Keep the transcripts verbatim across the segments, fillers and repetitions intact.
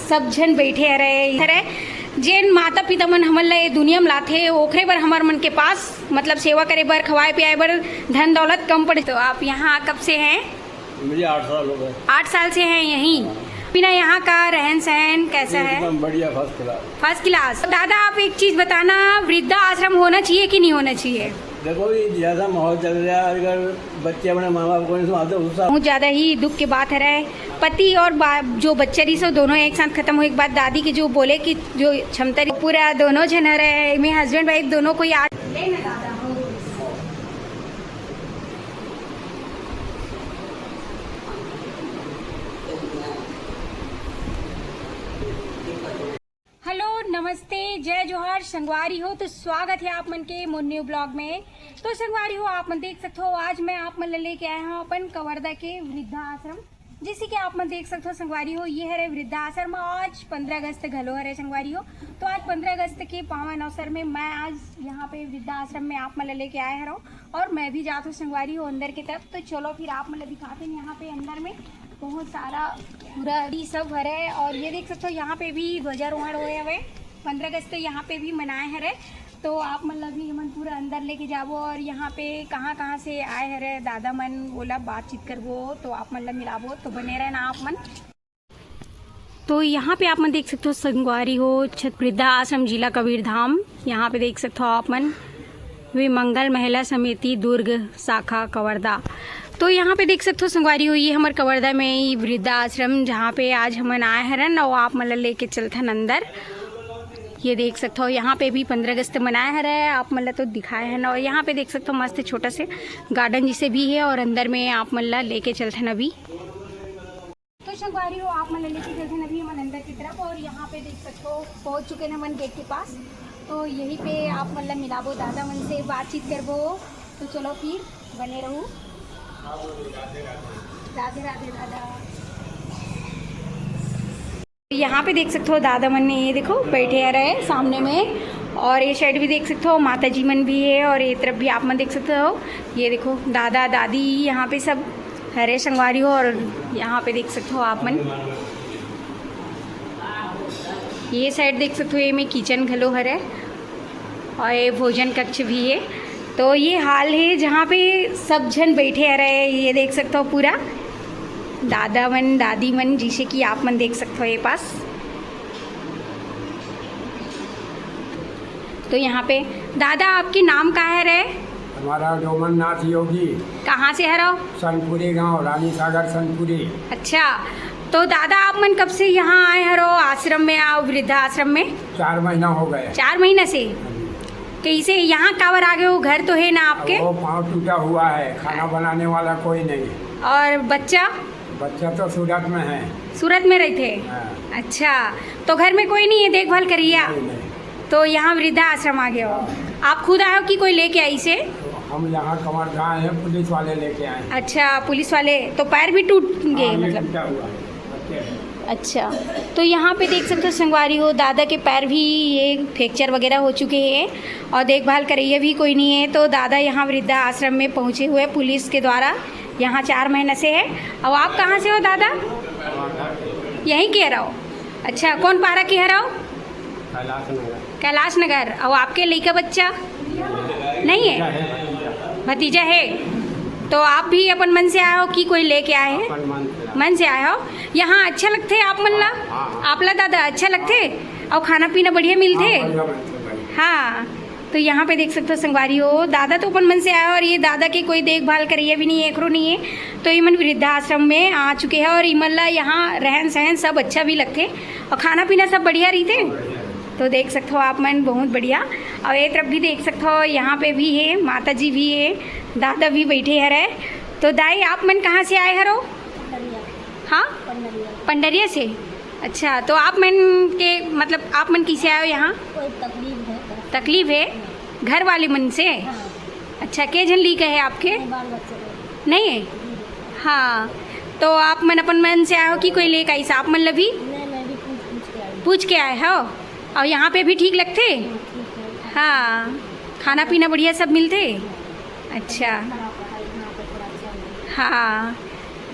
सब झन बैठे हरे, हरे। जेन माता पिता मन हमन ला ये दुनिया में लाथे, ओखरे बर हमर मन के पास, मतलब, सेवा करे बर, खवाए पियाए बर धन दौलत कम पड़े। तो आप यहाँ कब से हैं? मुझे आठ साल हो गए। आठ साल से हैं यहीं। बिना यहाँ का रहन सहन कैसा है? एकदम बढ़िया, फर्स्ट क्लास। First class. दादा, आप एक चीज बताना, वृद्धा आश्रम होना चाहिए कि नहीं होना चाहिए? देखो, ये जैसा माहौल चल रहा है, अगर बच्चे अपने माँ बाप को नहीं संभालते, उस हिसाब बहुत ज्यादा ही दुख की बात है। पति और बा-, जो बच्चा रहिस हे, दोनों एक साथ खत्म होए के बाद दादी के जो बोले कि जो क्षमता रही, पूरा दोनों झन हरे, मैं हस्बैंड वाइफ दोनों कोई आ- हेलो, नमस्ते, जय जोहार संगवारी हो। तो स्वागत है आप मन के मोर न्यू ब्लॉग में। तो संगवारी हो, आप मन देख सकते हो, आज मैं आप मन ला लेके आया हूँ अपन कवर्धा के वृद्धाश्रम। जैसे कि आप मन देख सकते हो संगवारी हो, ये हरे वृद्धाश्रम। आज पंद्रह अगस्त घलो हरे संगवारी हो। तो आज पंद्रह अगस्त के पावन अवसर में मैं आज यहाँ पे वृद्धाश्रम में आप मन ला लेके आए हरव और मैं भी जात हूँ संगवारी हो अंदर की तरफ। तो चलो फिर आप मन ला दिखाते हैं यहाँ पे अंदर में बहुत सारा पूरा ये सब हरे। और ये देख सकते हो यहाँ पे भी ध्वजारोहण होए हवे, पंद्रह अगस्त यहाँ पे भी मनाए हरे। तो आप मन ला भी हमन पूरा अंदर लेके जाबो और यहाँ पे कहाँ कहाँ से आए हरे दादा मन, ओला बातचीत करबो, तो आप मन ला मिलाबो, तो बने रहना आप मन। तो यहाँ पे आप मन देख सकते हो संगवारी हो, छत वृद्धा आश्रम जिला कबीर धाम। यहाँ पे देख सकते हो आप मन, वे मंगल महिला समिति दुर्ग शाखा कवर्धा। तो यहाँ पे देख सकते हो संगवारी हो, ये हमर कवर्धा में ही वृद्धा आश्रम, जहाँ पे आज हमन आए हरन और आप मन ला लेके चलथन अंदर। ये देख सकते हो यहाँ पे भी पंद्रह अगस्त मनाए हरे, आप मन ला तो दिखाए हन। और यहाँ पे देख सकते हो मस्त छोटा से गार्डन जैसे भी है और अंदर में आप मन ला लेके चलथन अभी। तो संगवारी हो, आप मन ला लेके चलथन अभी हमन अंदर की तरफ। और यहाँ पे देख सकते हो पहुँच चुके हैं हमन गेट के पास। तो यहीं पे आप मन ला मिलाबो दादा मन से, बातचीत करबो। तो चलो फिर बने रहू। राधे राधे दादा। यहाँ पे देख सकते हो दादा मन, ये देखो बैठे आ रहे हैं सामने में। और ये साइड भी देख सकते हो माता जी मन भी है और ये तरफ भी आप मन देख सकते हो। ये देखो दादा दादी यहाँ पे सब हरे संगवारी हो। और यहाँ पे देख सकते हो आप मन, ये साइड देख सकते हो, ये में किचन घलो हरे और ये भोजन कक्ष भी है। तो ये हॉल है जहाँ पे सब झन बैठे हरे। ये देख सकते हो पूरा दादा मन दादी मन, जिसे कि आप मन देख सकते हो ये पास। तो यहाँ पे दादा, आपके नाम का है रे? हमारा डोमन नाथ योगी। कहाँ से हरो? सनपुरी गांव, रानी सागर सनपुरी। अच्छा, तो दादा आप मन कब से यहाँ आए हरो आश्रम में, आओ वृद्धाश्रम में? चार महीना हो गए। चार महीना से? हाँ जी। कैसे यहाँ काबर आ गए हो? घर तो है ना आपके? वो पाँव टूटा हुआ है, खाना बनाने वाला कोई नहीं। और बच्चा? बच्चा तो सूरत में है। सूरत में रहते? हाँ। अच्छा, तो घर में कोई नहीं है देखभाल करिया? नहीं, नहीं। तो यहाँ वृद्धा आश्रम आ गए हो। आप खुद आए हो कि कोई लेके आइस हे? तो हम यहाँ कवर्धा आए हैं, पुलिस वाले लेके आए हैं। अच्छा, पुलिस वाले। तो पैर भी टूट गए? हाँ, ये मतलब टूटा हुआ है। अच्छा, तो यहाँ पे देख सकते हो संगवारी हो, दादा के पैर भी ये फ्रैक्चर वगैरह हो चुके हैं और देखभाल करैया भी कोई नहीं है। तो दादा यहाँ वृद्धा आश्रम में पहुँचे हुए पुलिस के द्वारा यहाँ चार महीना से है। और आप कहाँ से हो दादा? यहीं के रहो। अच्छा, कौन पारा के हरो? कैलाश नगर। कैलाश नगर। और आपके लइका बच्चा नहीं है? भतीजा है। तो आप भी अपन मन से आए हो कि कोई लेके आए हैं? अपन मन से आए। मन से आए हो। यहाँ अच्छा लगथे आप मन ला? हाँ, हाँ। आप ला दादा अच्छा लगथे? और खाना पीना बढ़िया मिलथे? हाँ, बढ़िया मिलथे, बढ़िया। हाँ, तो यहाँ पे देख सकते हो संगवारी हो, दादा तो अपन मन से आया और ये दादा के कोई देखभाल करैया भी नहीं है, एकरो नहीं है। तो इमन वृद्धाश्रम में आ चुके हैं और इमन ला यहाँ रहन सहन सब अच्छा भी लगथे और खाना पीना सब बढ़िया रहिथे। तो देख सकते हो आप मन, बहुत बढ़िया। और ये तरफ भी देख सकते हो, यहाँ पे भी है, माता जी भी है, दादा भी बैठे हरे। तो दाई, आप मन कहाँ से आए हरो? हाँ, पंडरिया से। अच्छा, तो आप मन के, मतलब, आप मन किसे आए हो यहाँ? कोई तकलीफ है। तकलीफ है? घर वाले मन से? हाँ। अच्छा, के झन लइका है आपके? नहीं, बाल बच्चे नहीं। नहीं है? हाँ, तो आप मन अपन मन से आए हो कि कोई लेके आइस आप मन ला भी? नहीं, मैं भी पूछ, पूछ के आई। पूछ के आए हो? और यहाँ पे भी ठीक लगथे? हाँ, ठीक है। हाँ, खाना पीना बढ़िया सब मिलथे? अच्छा। खराब रहा, यहाँ पे थोड़ा अच्छा है। हाँ,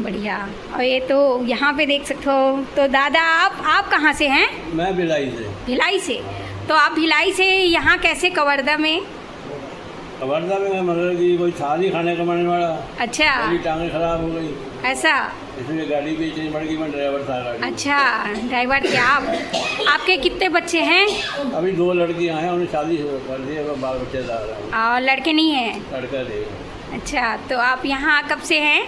बढ़िया। और ये तो यहाँ पे देख सकते हो। तो दादा, आप आप कहाँ से हैं? मैं भिलाई से। भिलाई से। तो आप भिलाई से यहाँ कैसे कवर्धा में? कवर्धा में, मतलब कि कोई था नहीं खाने कमाने वाला। अच्छा। मेरी टांगें खराब हो गई। ऐसा? इसलिए गाड़ी बेचनी पड़ गई, मैं ड्राइवर था गाड़ी। अच्छा, ड्राइवर थे आप। आपके कितने बच्चे हैं? अभी दो लड़कियां हैं, उन्हें शादी कर दी, अब बाल बच्चे ला रहे हैं। और लड़के नहीं हैं? लड़का नहीं है। अच्छा, तो आप यहाँ कब से हैं?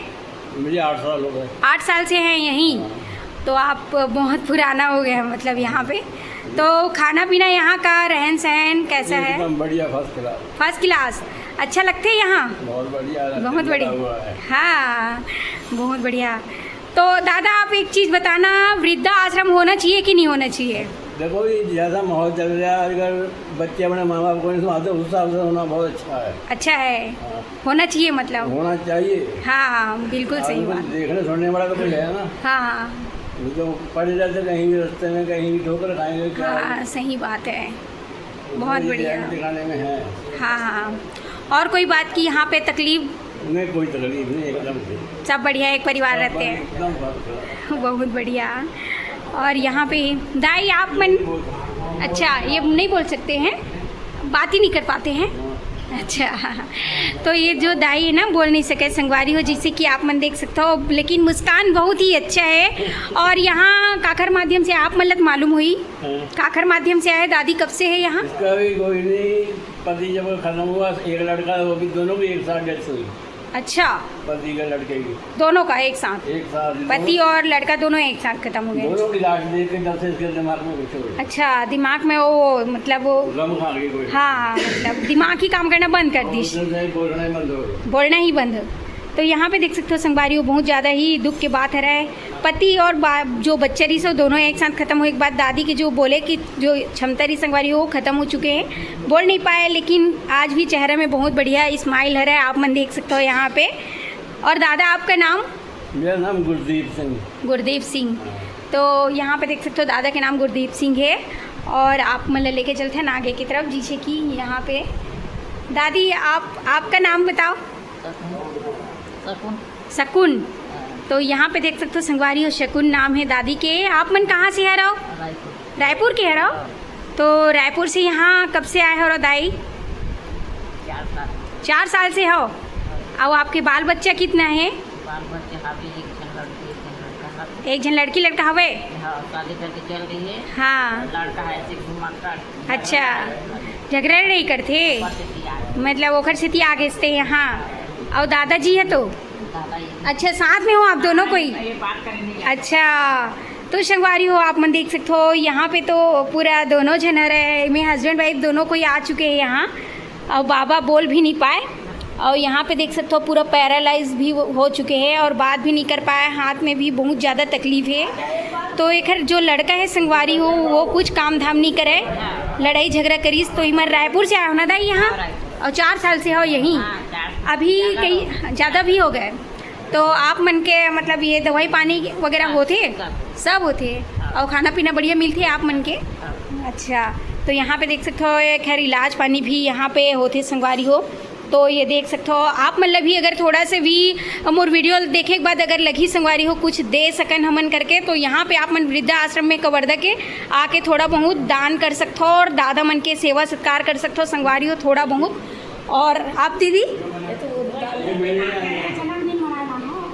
मुझे आठ साल हो गए। आठ साल से हैं यहीं? हाँ। तो आप बहुत पुराना हो गया है, मतलब, यहाँ पे। तो खाना पीना यहाँ का, रहन सहन कैसा है? एकदम बढ़िया, फर्स्ट क्लास। First class. अच्छा लगते है यहाँ? बहुत बढ़िया, बहुत बढ़िया। हाँ, बहुत बढ़िया। तो दादा, आप एक चीज़ बताना, वृद्धा आश्रम होना चाहिए कि नहीं होना चाहिए? देखो, ये जैसा माहौल चल रहा है आजकल, बच्चे अपने माँ बाप को नहीं सुनते, उस हिसाब से होना बहुत अच्छा है। अच्छा है। हाँ। होना चाहिए, मतलब। होना चाहिए। हाँ, हाँ, बिल्कुल सही बात। देखने सुनने वाला तो कोई है ना। हाँ, हाँ। नहीं तो पड़े रहते कहीं भी रास्ते में, कहीं भी ठोकर खाएंगे, क्या हाँ, सही बात है। बहुत बढ़िया। दिखाने में है। हाँ, हाँ। और कोई बात की यहाँ पे तकलीफ? नहीं, कोई तकलीफ नहीं, एकदम से। सब बढ़िया, एक परिवार रहते हैं। एकदम फर्स्ट क्लास। बहुत बढ़िया। और यहाँ पे दाई, आप मन, अच्छा, ये नहीं बोल सकते हैं, बात ही नहीं कर पाते हैं। अच्छा, तो ये जो दाई है ना, बोल नहीं सके, संगवारी हो, जैसे कि आप मन देख सकते हो, लेकिन मुस्कान बहुत ही अच्छा है। और यहाँ काखर माध्यम से आप मन ला तो मालूम हुई, हाँ। काखर माध्यम से आए, दादी कब से है यहाँ? इसका भी कोई नहीं, पति जब खत्म हुआ, एक लड़का, वो भी, दोनों की एक साथ डेथ हुई। अच्छा। पति का, लड़के की। दोनों का एक साथ? एक साथ ही। पति दोनों, और लड़का दोनों एक साथ खत्म हो गए? दोनों की लाश देख के जब से इसके दिमाग में कुछ हो गया। अच्छा, दिमाग में वो, मतलब, वो गम खा गई कोई। हाँ, मतलब, दिमाग ही काम करना बंद कर दी। उस दिन से बोलना ही बंद हो गया। बोलना ही बंद। तो यहाँ पे देख सकते हो संगवारी हो, बहुत ज़्यादा ही दुख के बात हरय। पति और बा-, जो बच्चा रहिस हे, दोनों एक साथ खत्म होए के बाद दादी के जो बोले कि जो क्षमता रहिस संगवारी हो, वो खत्म हो चुके हैं, बोल नहीं पाए, लेकिन आज भी चेहरा में बहुत बढ़िया स्माइल हरय, आप मन देख सकते हो यहाँ पे। और दादा, आपका नाम? मेरा नाम गुरदीप सिंह। गुरदीप सिंह। तो यहाँ पे देख सकते हो, दादा के नाम गुरदीप सिंह है। और आप मन ला लेके चलते हैं आगे की तरफ, जैसे कि यहाँ पे दादी, आप, आपका नाम बताओ। शकुन। शकुन। तो यहाँ पे देख सकते हो संगवारी हो, शकुन नाम है दादी के। आप मन कहाँ से हरव? रायपुर। रायपुर के हरव? हाँ। तो रायपुर से यहाँ कब से आए हो दाई? चार साल। चार साल से हो। और आपके बाल बच्चा कितना है? बाल बच्चा अभी एक झन लड़की, एक झन लड़का है। एक झन लड़की लड़का हवे? हाँ, शादी करके चल गई है। हाँ। लड़का है ऐसे घुमक्कड़। अच्छा, झगड़ा नहीं करते? मतलब ओखर सेती आ गए थे यहाँ। और दादाजी है तो? दादा ये अच्छा, साथ में हो आप दोनों कोई? ये बात करने नहीं आया। अच्छा, तो संगवारी हो, आप मन देख सकते हो, यहाँ पे तो पूरा दोनों झन हरय, मैं हस्बैंड वाइफ दोनों कोई आ चुके हैं यहाँ। और बाबा बोल भी नहीं पाए। और यहाँ पे देख सकते हो, पूरा पैरालाइज भी हो चुके हैं और बात भी नहीं कर पाए, हाथ में भी बहुत ज़्यादा तकलीफ है। तो एकर जो लड़का है संगवारी हो, वो कुछ काम धाम नहीं करे, लड़ाई झगड़ा करिस। तो इमन रायपुर से आए हो ना दाई यहाँ? और चार साल से हो यहीं? अभी कहीं ज़्यादा भी हो गए। तो आप मन के, मतलब, ये दवाई पानी वगैरह होथे? सब। सब होथे। हाँ। और खाना पीना बढ़िया मिलथे आप मन के? हाँ। अच्छा, तो यहाँ पे देख सकते हो, ये खैर इलाज पानी भी यहाँ पे होथे संगवारी हो। तो ये देख सकते हो, आप मन ला भी अगर थोड़ा से भी मोर वीडियो देखे के बाद अगर लगही संगवारी हो कुछ दे सकन हमन करके, तो यहाँ पे आप मन वृद्धा आश्रम में कवर्धा के आके थोड़ा बहुत दान कर सकते हो और दादा मन के सेवा सत्कार कर सकते हो संगवारी हो थोड़ा बहुत। और आप दीदी?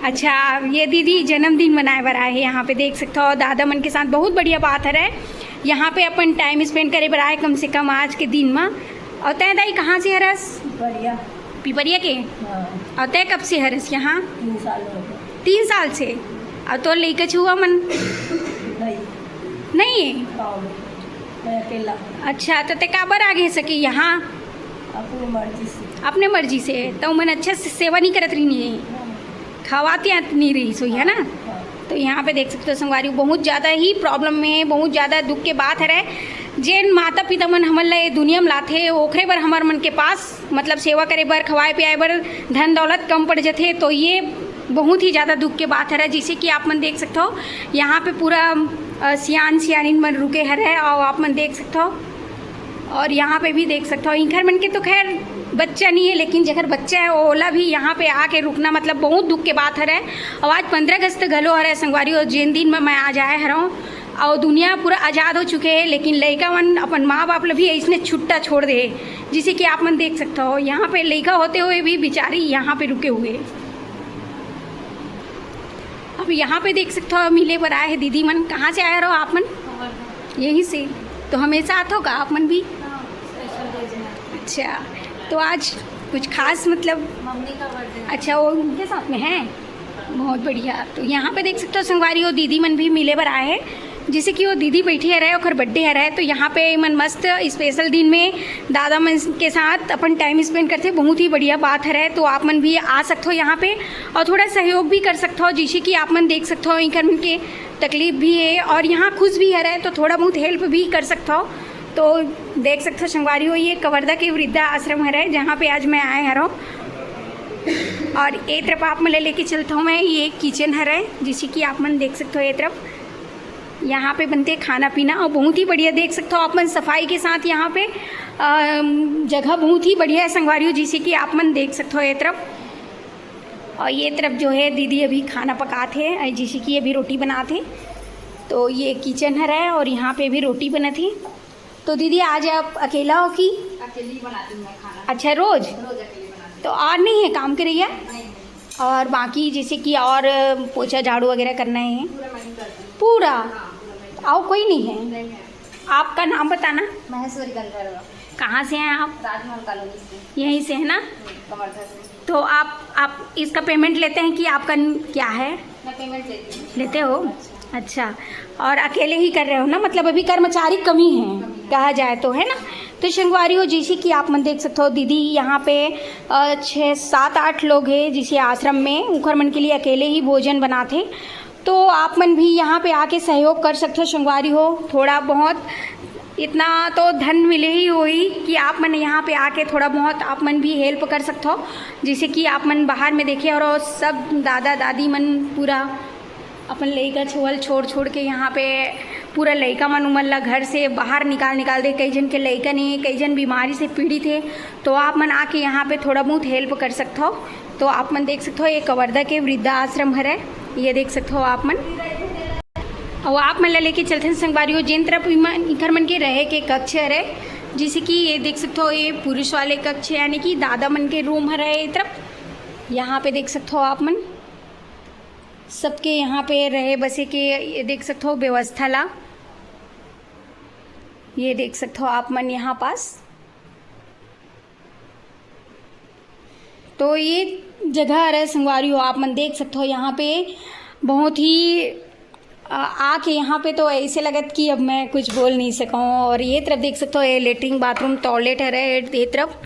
अच्छा, ये दीदी जन्मदिन मनाए बर आए हे, यहाँ पे देख सकते हो दादा मन के साथ, बहुत बढ़िया बात हरय। यहाँ पे अपन टाइम स्पेंड करे बर आए कम से कम आज के दिन मा। और तैं दाई कहाँ से हरस? बढ़िया। पिपरिया के? हाँ। और तैं कब से हरस यहाँ? तीन साल हो गए। तीन साल से? और तोर लइका छुआ मन? नहीं। नहीं है? गाँव में। मैं अकेला। अच्छा, तो तैं काबर आ गए सके यहाँ? अपने मर्जी से। अपने मर्जी से? तो मन अच्छा से सेवा नहीं करत रही है? हाँ। खवाते आत नहीं रही सोई, है ना? हाँ। तो यहाँ पे देख सकते हो संगवारी, बहुत ज़्यादा ही प्रॉब्लम में है, बहुत ज़्यादा दुख के बात हरय। जेन माता पिता मन हमन ला ये दुनिया में लाथे, ओखरे बर हमर मन के पास, मतलब, सेवा करे बर, खवाए पियाए बर धन दौलत कम पड़ जथे। तो ये बहुत ही ज़्यादा दुख के बात हरय। जैसे कि आप मन देख सकते हो, यहाँ पे पूरा, अ, सियान सियानिन मन रुके हरय और आप मन देख सकते हो, और यहाँ पे भी देख सकते हो, इंखर मन के तो खैर बच्चा नहीं है, लेकिन जेकर बच्चा है, ओला भी यहाँ पे आके रुकना, मतलब, बहुत दुख के बात हरे। और आज पंद्रह अगस्त घलो हरे संगवारी, और जेन दिन में मैं आज आए हरौं, और दुनिया पूरा आज़ाद हो चुके हैं, लेकिन लइका मन अपन माँ बाप ला भी ऐसने छुट्टा छोड़ दे, जिसे कि आप मन देख सकते हो। यहाँ पे लइका होते हुए भी बेचारी यहाँ पे रुके हुए। अब यहाँ पे देख सकते हो, मिले बर आए हैं दीदी मन। कहाँ से आए रहो आप मन? यहीं से। तो हमेशा आते हो का आप मन भी? अच्छा, तो आज कुछ खास, मतलब? मम्मी का बर्थडे। अच्छा, वो उनके साथ में है। बहुत बढ़िया। तो यहाँ पे देख सकते हो संगवारी हो, दीदी मन भी मिले बर आए हैं। जैसे कि वो दीदी बैठी हरे, ओकर बर्थडे हरे, तो यहाँ पे मन मस्त स्पेशल दिन में दादा मन के साथ अपन टाइम स्पेंड करते, बहुत ही बढ़िया बात हरे। तो आप मन भी आ सकते हो यहाँ पे और थोड़ा सहयोग भी कर सकते हो, जैसे कि आप मन देख सकते हो इनकर मन के तकलीफ भी है और यहाँ खुश भी हरे, तो थोड़ा बहुत हेल्प भी कर सकते हो। तो देख सकते हो संगवारी हो, ये कवर्धा के वृद्धा आश्रम हरे, जहाँ पे आज मैं आए हरौं। और ये तरफ आप मन ला लेके चलता हूँ मैं, ये किचन हरे, जैसे कि आप मन देख सकते हो ये तरफ। यहाँ पे बनते खाना पीना और बहुत ही बढ़िया, देख सकते हो आप मन सफाई के साथ यहाँ पे, अम, जगह बहुत ही बढ़िया है संगवारी हो, जैसे कि आप मन देख सकते हो ये तरफ। और ये तरफ जो है दीदी अभी खाना पकात हे, जैसे कि अभी रोटी बनात हे। तो ये किचन हरे और यहाँ पे भी रोटी बनत हे। तो दीदी आज आप अकेला हो कि? अकेली बनाती हूँ मैं खाना। अच्छा, रोज? रोज अकेली बनाती हूँ। तो और नहीं है काम करइया? नहीं। और बाकी जैसे कि और पोछा झाड़ू वगैरह करना है? पूरा मैं ही करती हूँ। पूरा? हाँ, पूरा मैं ही। और कोई नहीं है? नहीं है। आपका नाम बताना। महेश्वरी गंधर्व। कहाँ से हैं आप? राजमहल कॉलोनी से। यहीं से है ना? हम्म, कवर्धा से। तो आप, आप इसका पेमेंट लेते हैं कि आपका न-, क्या है? मैं पेमेंट लेती हूँ। लेते हो? अच्छा। अच्छा, और अकेले ही कर रहे हो ना, मतलब अभी कर्मचारी कमी है, कहा जाए तो, है ना? तो संगवारी हो, जैसे कि आप मन देख सकते हो, दीदी यहाँ पे, अ, छः, सात, आठ लोग हैं जिसे आश्रम में उखर मन के लिए अकेले ही भोजन बनाते। तो आप मन भी यहाँ पे आके सहयोग कर सकते हो संगवारी हो, थोड़ा बहुत। इतना तो धन मिले ही होही कि आप मन यहाँ पे आके थोड़ा बहुत आप मन भी हेल्प कर सकते हो। जैसे कि आप मन बाहर में देखे और सब दादा दादी मन पूरा अपन लइका छुअल छोड़ छोड़ के यहाँ पे पूरा लइका मन उमन ला घर से बाहर निकाल निकाल दे। कई जन के लइका नहीं है, कई जन बीमारी से पीड़ित है, तो आप मन आके यहाँ पे थोड़ा बहुत हेल्प कर सकते हो। तो आप मन देख सकते हो, ये कवर्धा के वृद्धा आश्रम हरे, ये देख सकते हो आप मन। और आप मन ला लेके चलथन संगवारी हो, जेन तरफ इमन, इखर मन के रहे के कक्ष हरे, जैसे कि ये देख सकते हो, ये पुरुष वाले कक्ष यानी कि दादा मन के रूम हरे। ये तरफ यहाँ पे देख सकते हो आप मन, सबके यहाँ पे रहे बसे के, ये देख सकते हो व्यवस्था ला, ये देख सकते हो आप मन यहाँ पास। तो ये जगह हरे संगवारी हो, आप मन देख सकते हो यहाँ पे बहुत ही, आ, आके यहाँ पे तो ऐसे लगत कि अब मैं कुछ बोल नहीं सकूँ। और ये तरफ देख सकते हो, ये लेटरिन बाथरूम टॉयलेट हरे, ये तरफ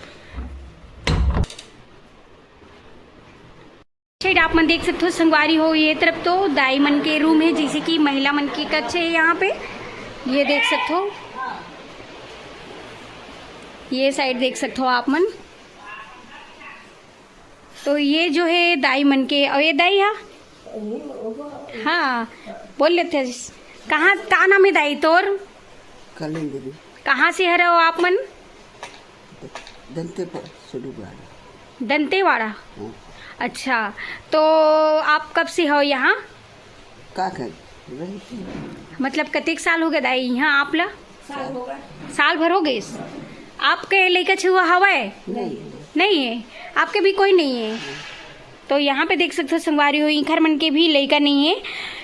साइड आप मन देख सकते हो संगवारी हो, ये तरफ तो दाई मन के रूम है, जैसे कि महिला मन के कक्ष है यहाँ पे, ये देख सकते हो, ये साइड देख सकते हो आप मन। तो ये जो है दाई मन के, और ये दाई हा, हाँ, बोल लेते हैं। कहाँ, का नाम है दाई तोर? कलिंदरी। कहाँ से हरे हो आप मन? दंते पर सुडू गाड़ा। दंतेवाड़ा। हाँ। अच्छा, तो आप कब से हो यहाँ? का कर रही थी? मतलब कतेक साल हो गए दाई यहाँ आप ला? साल हो गए। साल भर हो गए। आपके लइका छुआ हवय? नहीं। नहीं है। आपके भी कोई नहीं है। तो यहाँ पे देख सकते हो संगवारी हो, इखर मन के भी लइका नहीं है,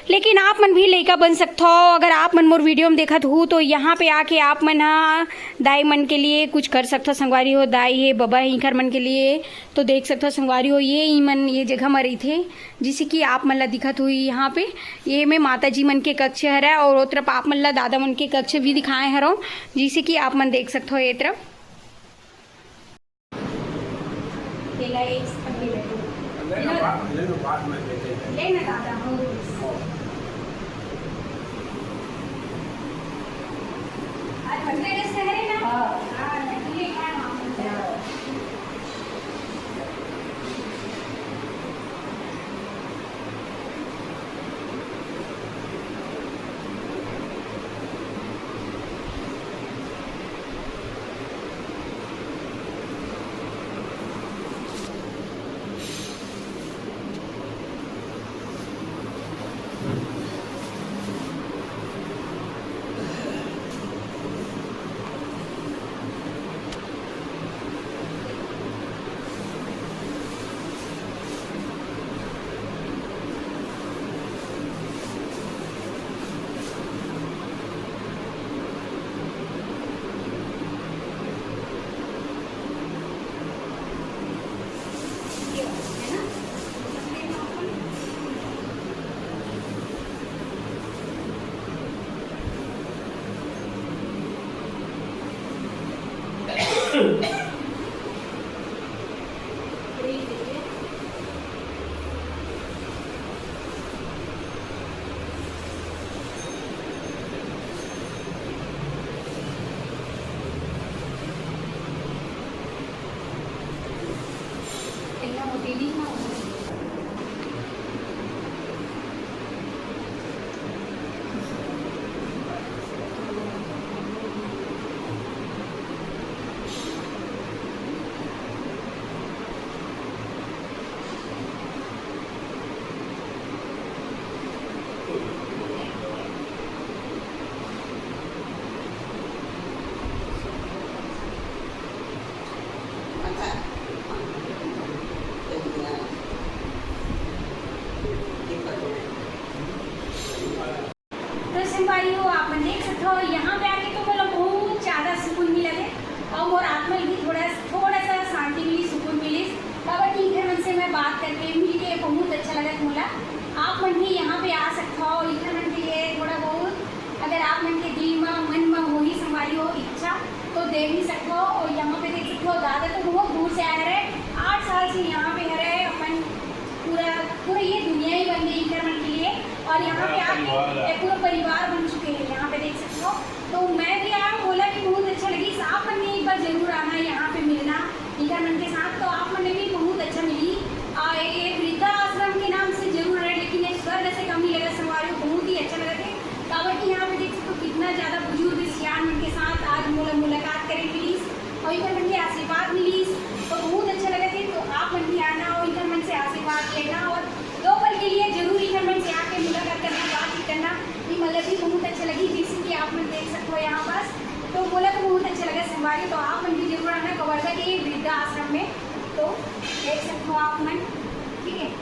लेकिन आप मन भी लइका बन सकते हो। अगर आप मन मोर वीडियो में देखत हो तो यहाँ पे आके आप मन हा दाई मन के लिए कुछ कर सकते हो संगवारी हो। दाई है, बबा है, इखर मन के लिए। तो देख सकते हो संगवारी हो, ये ई मन ये जगह में रहिथे, जिसे कि आप मन ला दिखत हुई यहाँ पे, ये में माता जी मन के कक्ष हरा और वो तरफ आप मन ला दादा मन के कक्ष भी दिखाए हरो, जिसे कि आप मन देख सकते हो ये तरफ। केला एक अभी ले लो। ले लो, बाद, ले लो, बाद में देते हैं। ले ना दादा, हो। आज बर्थडे कैसे है ना? हाँ। हाँ, मैं भी एक बार वहाँ पर जाऊँ। तो संगवारी हो, आप मन देख सकथव, यहाँ पे आके तो मोला बहुत ज्यादा सुकून मिलत हे और मोर आत्मा ल भी थोड़ा, थोड़ा सा शांति मिली, सुकून मिली। काबर कि इखर मन से मैं बात करके, मिलके बहुत अच्छा लगत मोला। आप मन भी यहाँ पे आ सकथव, इखर मन के लिए थोड़ा बहुत अगर आप मन के दिल म, मन म होही संगवारी हो इच्छा, तो दे भी सकथव। और यहाँ पे देख सकथव, दादा तो बहुत दूर से आए हरे, आठ साल से यहाँ पे हरे, अपन पूरा, पूरा ये दुनिया ही बन गई इखर मन के लिए। और यहाँ पे आके ये पूरा परिवार बन चुके हैं, यहाँ पे देख सकथव। तो मैं भी आया, मोला भी बहुत अच्छा लगी। आप मन भी एक बार जरूर आना, यहाँ पे मिलना इखर मन के साथ, तो आप मन भी बहुत अच्छा मिली। आ, ये वृद्धा आश्रम के नाम से जरूर है, लेकिन ये स्वर्ग से कम नहीं लगा संगवारी, बहुत ही अच्छा लगा थे। काबर कि यहाँ पे देख सकथव, कितना ज्यादा बुजुर्ग सियान मन के साथ आज मोला मुलाकात करे मिलिस और इखर मन के आशीर्वाद मिलिस, तो बहुत अच्छा लगा थे। तो आप मन भी आना और इखर मन से आशीर्वाद लेना और दो पल के लिए जरूर इखर मन से आके मुलाकात करना, बातचीत करना, ये मतलब भी बहुत अच्छा लगी। जैसे कि आप मन देख सकथव यहाँ पास, तो मोला तो बहुत अच्छा लगा संगवारी, तो आप मन भी जरूर आना कवर्धा के वृद्धा आश्रम में, तो देख सकथव आप मन, ठीक है।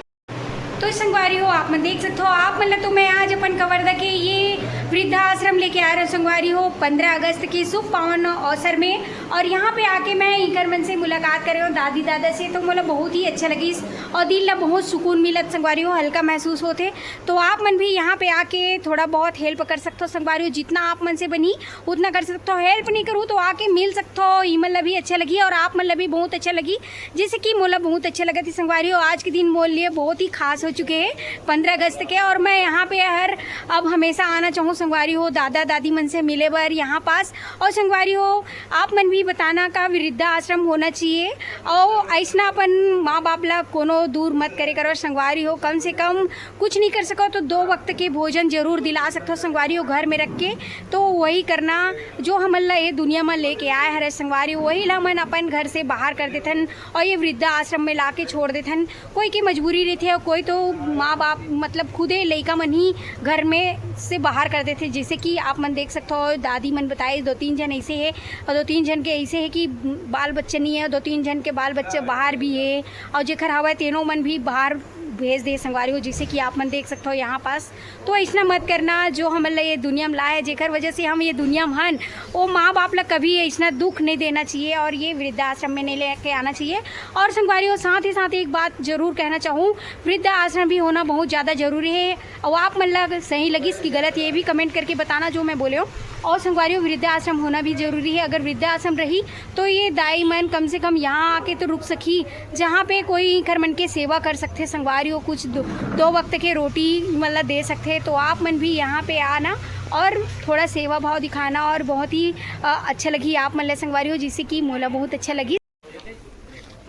तो संगवारी हो, आप मन देख सकथव, आप मन ला तो मैं आज अपन कवर्धा के ये वृद्धा आश्रम लेके आ रहे हो संगवारी हो, पंद्रह अगस्त के शुभ पावन अवसर में। और यहाँ पे आके मैं इकर मन से मुलाकात करे हूँ, दादी दादा से, तो मोला बहुत ही अच्छा लगिस और दिल ला बहुत सुकून मिलत संगवारी हो, हल्का महसूस होथे। तो आप मन भी यहाँ पे आके थोड़ा बहुत हेल्प कर सकथव संगवारी हो, जितना आप मन से बनी उतना कर सकथव। हेल्प नहीं करूँ तो आके मिल सकथव, इमन ला भी अच्छा लगी और आप मन ला भी बहुत अच्छा लगी। जैसे कि मोला बहुत अच्छा लगा थी संगवारी हो, आज के दिन मोर लिए बहुत ही खास हो चुके हैं, पंद्रह अगस्त के। और मैं यहाँ पे हर, अब हमेशा आना चाहूँ संगवारी हो, दादा दादी मन से मिले बर यहाँ पास। और संगवारी हो, आप मन भी बताना का वृद्धा आश्रम होना चाहिए और ऐसना अपन माँ बाप ला कोनो दूर मत करे करो संगवारी हो। कम से कम कुछ नहीं कर सको तो दो वक्त के भोजन जरूर दिला सकथो संगवारी हो घर में रख के। तो वही करना जो हमन ला ये दुनिया में लेके आए हरे संगवारी हो, वही ला मन अपन घर से बाहर कर देथन और ये वृद्धा आश्रम में ला के छोड़ देथन। कोई की मजबूरी रहिथे और कोई तो माँ बाप मतलब खुदे लइका मन ही घर में से बाहर कर देथे। जैसे कि आप मन देख सकथो दादी मन बताए दो तीन झन ऐसे है और दो तीन झन के ऐसे है कि बाल बच्चे नहीं है, दो तीन झन के बाल बच्चे बाहर भी है और जेकर हवय तेनो मन भी बाहर भेज दे संगवारी हो। जैसे कि आप मन देख सकथो यहाँ पास तो ऐसना मत करना, जो हमन ला ये दुनिया में लाए, जेकर वजह से हम ये दुनिया में हन, वो माँ बाप ला कभी ऐसना दुख नहीं देना चाहिए और ये वृद्धाश्रम में नहीं लेके आना चाहिए। और संगवारी हो, साथ ही साथ एक बात जरूर कहना चाहूँ, वृद्धाश्रम भी होना बहुत ज़्यादा जरूरी है। और आप मन ला सही लगिस कि गलत, ये भी कमेंट करके बताना जो मैं बोले हूँ। और संगवारी हो, वृद्धाश्रम होना भी जरूरी है। अगर वृद्धाश्रम रही तो ये दाई मन कम से कम यहाँ आके तो रुक सकी, जहाँ पे कोई इखर मन के सेवा कर सकथे संगवारी हो, कुछ दो, दो वक्त के रोटी मतलब दे सकथे। तो आप मन भी यहाँ पे आना और थोड़ा सेवा भाव दिखाना और बहुत ही अ, अच्छा लगी आप मन ला संगवारी हो, जिससे कि मोला बहुत अच्छा लगी।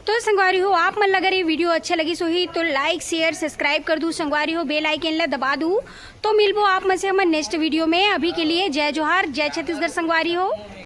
तो संगवारी हो, आप मन ला अगर ये वीडियो अच्छा लगी सोही तो लाइक शेयर सब्सक्राइब कर दू संगवारी हो, बेल आइकन ला दबा दू। तो मिलबो आप मन से हमर नेक्स्ट वीडियो में। अभी के लिए जय जोहार, जय छत्तीसगढ़ संगवारी हो।